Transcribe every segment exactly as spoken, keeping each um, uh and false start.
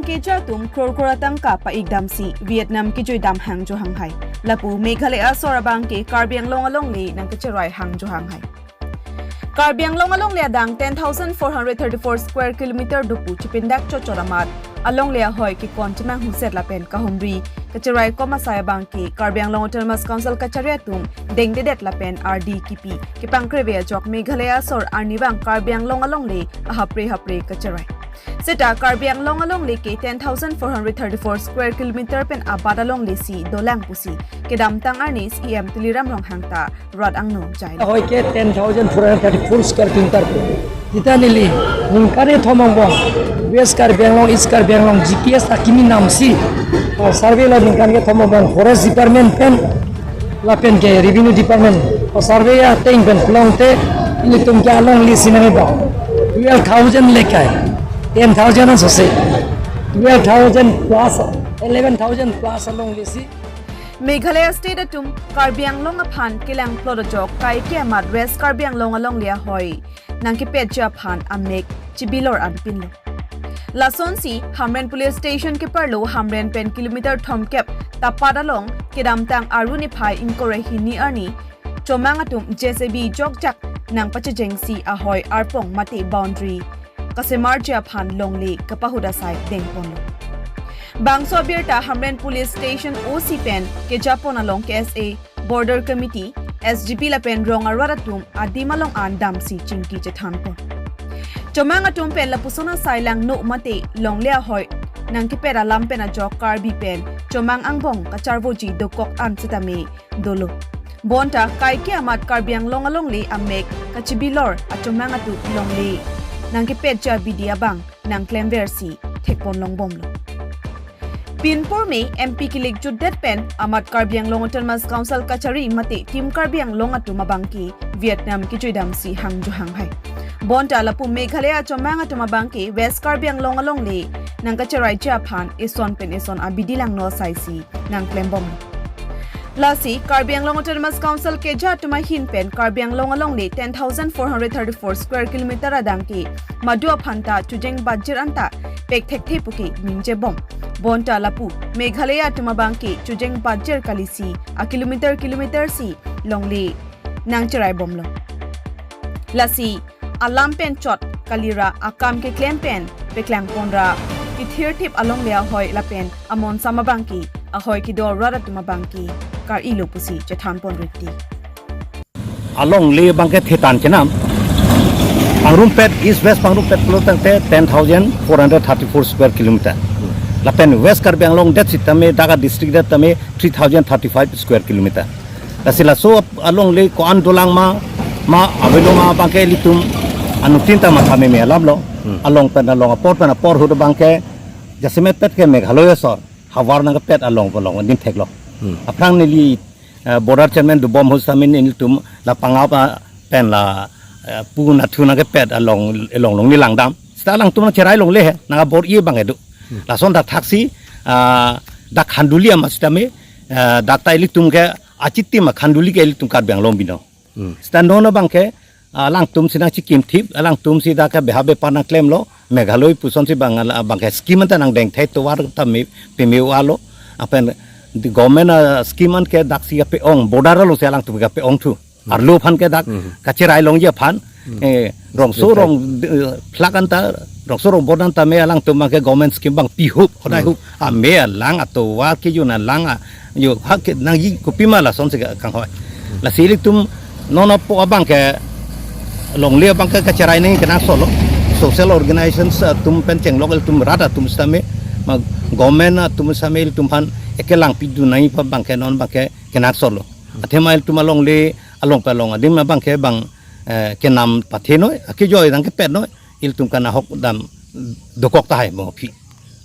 keja atum crore crore atangka pa-ik damsi Vietnam kejui dam hangjo hanghai. Lapu Meghalaya asor abangke Karbi Anglong alongle nangkecherai hangjo hanghai. Karbi Anglong alongle adang ten thousand four hundred thirty-four square kilometer dopu chepindak chotchot amat alongle ahoi kekon chemanghuset lapen kahumri kacherai kom asai abangke Karbi Anglong Autonomous Council kachari atum dengdedet lapen ardi kipi kepangkreve ajok Meghalaya asor arnivang Karbi Anglong alongle ahapre hapre kacherai. Seta Karbi Anglong alongle ke ten thousand four hundred thirty-four square kilometer pen abat alongle si dolang pusi kedamtang arni C E M Tuliram Ronghang ta rat angno jai. Ahoi ke ten thousand four hundred thirty-four square kilometer pu. Seta neli ningkan kethom angbong West Karbi Anglong, East Karbi Anglong G K S akimi namsi, ah, survey lo ningkan kethom angbong Forest Department pen lapen ke Revenue Department, ah, survey ateng pen klong te ilitum ke alongle si nangkebang twelve thousand lekai, ten thousand an sose, twelve thousand plus, eleven thousand plus alongle si. Meghalaya State atum Karbi Anglong aphan kelang plot ajok kaike amat West Karbi Anglong alongle ahoi nangkepetji aphan amek chibilor anpinlo. Lasonsi Hamren Police Station keparlo Hamren pen kilometer thomkep tapat along kedamtang Aru niphai ingkoi ra hini arni chomang atum J C B jokjak nangpachejengsi ahoi arpong mate boundary kasemarji aphan longle kapahut asai dengponlo. Bangso abirta Hamren Police Station O C pen kejapon along K S A, Border Committee, S G B lapen rong arat atum adim along an damsi chingki chethanpon. Chomang atum pen lapuson asai langno mate longle ahoi nangkepet alam pen ajok Karbi pen chomang angbong kacharvoji dokok an setame dolo. Bonta kaike amat Karbi Anglong alongle amek kachibilor achomang atum longle nangkepetji abidi abang nangklemversi thekpon longbomlo. Pinpur me M P kilik jutdet pen amat Karbi Anglong Autonomous Council kachari mate Team Karbi Anglong atum abangke Vietnam kejui damsi hangjo hanghai. Bonta lapu Meghalaya achomang atum abangke West Karbi Anglong alongle nangkacheraiji aphan eson pen eson abidi langno asaisi nangklembom. Lasi Karbi Anglong Autonomous Council keja atum ahin pen Karbi Anglong alongle ten thousand four hundred thirty-four square kilometer adang ke madu aphanta chujeng bajir anta pek thekthe puke ningjebom. Bonta lapu Meghalaya atum abangke chujeng bajir kalisi a kilometer kilometer si longle nangcheraibomlo. Lasi alam pen chot kalira akam keklem pen peklangponra kethirthip alongle ahoi lapen amonsam abangke ahoi kedo rat atum abangke kar-ilo pusi chethanpon riti. Alongle abangke thetan chenam. Pangrumpet, East West pangrumpet pulo tangte ten thousand four hundred thirty-four square kilometer. Lapen West Karbi Anglong det sitame, dak a district det tame three thousand thirty-five square kilometer. Lasi laso alongle ko-an dolang ma, ma avelo ma abangke ilitum anuttin ta matha meme alamlo. Hmm. Along pen along, apor pen apor ahut abangke jasemet pet ke Meghalaya asor havar nangkepet along pu along adim theklo. Hmm. Aphrang neli, eh, border chairman dobom ahut sitame nelitum la pangap, ah, pen la, eh, pu nathu nangkepet along, along longle langdam. Seta alangtum nangcherai longle he, nang abor-i abang edo. Hmm. Lason dak thaksi, ah, dak Khanduli amat sitame, eh, dak ta ilitum ke achitim a Khanduli ke ilitum Karbi Anglong binong. Hmm. Seta non abangke, ah, alangtum si nangchikimthip, alangtum si dak ke beha bepar nangklemlo, Meghalaya pusonsi abang, abangke scheme anta nangdengthai tovar ta me, peme-o-alo, lapen the government, ah, scheme an ke daksi kape-ong, border alongsi alangtum kape-ong thu. Hmm. Arlo aphan ke dak, hmm, kacherai longji aphan, hmm, eh, rongso, rong, eh, phlak anta, rongso rongbor anta me alangtum abangke government scheme abang pihup, hodai, hmm, hup, ame alang atovar kejun alang a, yo, hak ke nangji kopima lasonsi ka-, kanghoi. Lasi ilitum non apo abangke longle abangke kacherai nangji kenangsotlo. Social organizations atum pen chenglok ilitum rat atum sitame, ma government atum sitame ilitum aphan ekelang pidun nangji pu abangke non abangke kenangsotlo. Athema ilitum alongle along pen along adim abangke bang, eh, kenam pathenoi, akejoi nangkepetnoi, ilitum kanahok dam dokok tahai mo aphi.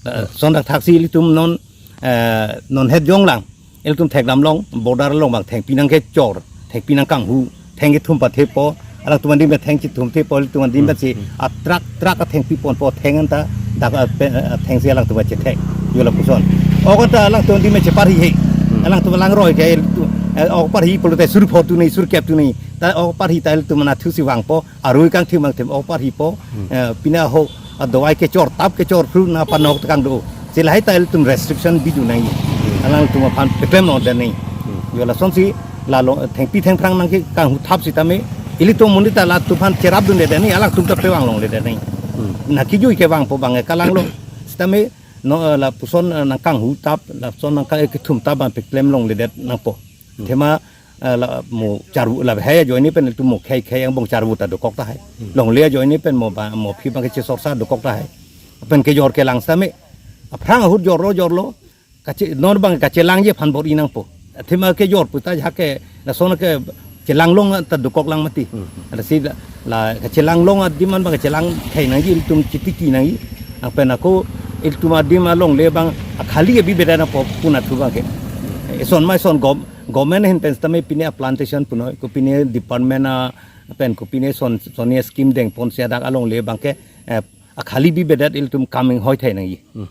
Eh, lason dak thaksi ilitum non, eh, non het jonglang, ilitum thekdam long, border along abang thengpi nangkechor, thengpi nangkanghu, theng kethum pathepo, alangtum adim ke theng chethum thepo, ilitum adim ke si, hmm, a truck, truck athengpi ponpo, theng anta, dak a pe-, a thengsi alangtum chethek, yo lapuson. Ok anta alangtum adim ke cheparhi he, hmm, alangtum alangroi ke, ilitum, eh, ok parhi pulote sur pho tu nangji, sur kep tu nangji, ta ok parhi ta ilitum nathusi vangpo, arui kangthim kangthim ok parhipo, hmm, eh, pine ahok, a dawai kechor, tap kechor phru na panok tekang do. Si lahai ta ilitum restriction bidun nangji. Alangtum aphan peklem longledet nangji. Hmm. Jo lasonsi lalo thengpi thengphrang nangkekanghu thap sitame ilitum monit ta latum aphan cherapdunledet nangji, alangtum ta pevang longledet nangji. Hmm. Nangkejui kevangpo abang ke kalanglo. Sitame no, eh, lapuson, eh, nangkanghu thap, lapuson nangkang, eh, kethum thap abang peklem longledet nangpo. Hmm. Athema, eh, la mo charvu, lahai ajoine pen ilitum mo khei khei angbong charvu ta dokok tahai. Hmm. Longle ajoine pen mo ba, mo aphi abang kechesorsa dokok tahai. Pen kejor kelang sitame aphrang ahut jorlo jorlo, kache, non abang kachelangji aphan bor-i nangpo. Athema kejor puta jake lason ke chelanglong ta dokoklang mati. Hmm. Lasi la, la kachelanglong adim an abang kachelang khei nangji, ilitum chitiki nangji. Lapen ako ilitum adim alongle abang akhali abibedet nangpo pu nathu abang ke. Eson ma eson gov-, government ahin pen sitame pine a plantation punoi, kopine department a pen kopine son, sonni scheme dengponsi adak alongle abang ke, eh, akhali bibedet ilitum coming hoi thai nangji. Hmm.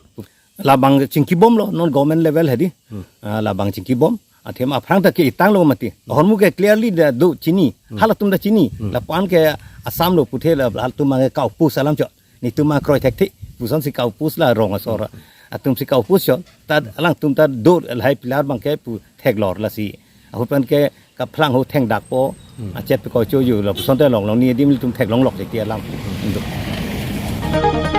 Labang chingkibomlo, non government level hedi. Hmm. Ah, labang chingkibom. Athema aphrang ta ke-itanglo mati. Ahormu ke clearly ta do chini. Hmm. Halatum ta chini. Hmm. Lapu-an ke Assam lo puthe la halatum abang ke ka-oppose alam chot. Netum abang kroi thekthe. Pusonsi ka-oppose la rong asor atumsi ka-oppose chot. Ta alangtum ta do lahai pillar abang ke pu theklor lasi. Ahut pen ke kaphrang ho thengdakpo. Hmm. Achet pe ko choju lapuson te longlong, ne adim ilitum theklonglok ti alam. Hmm. Indo.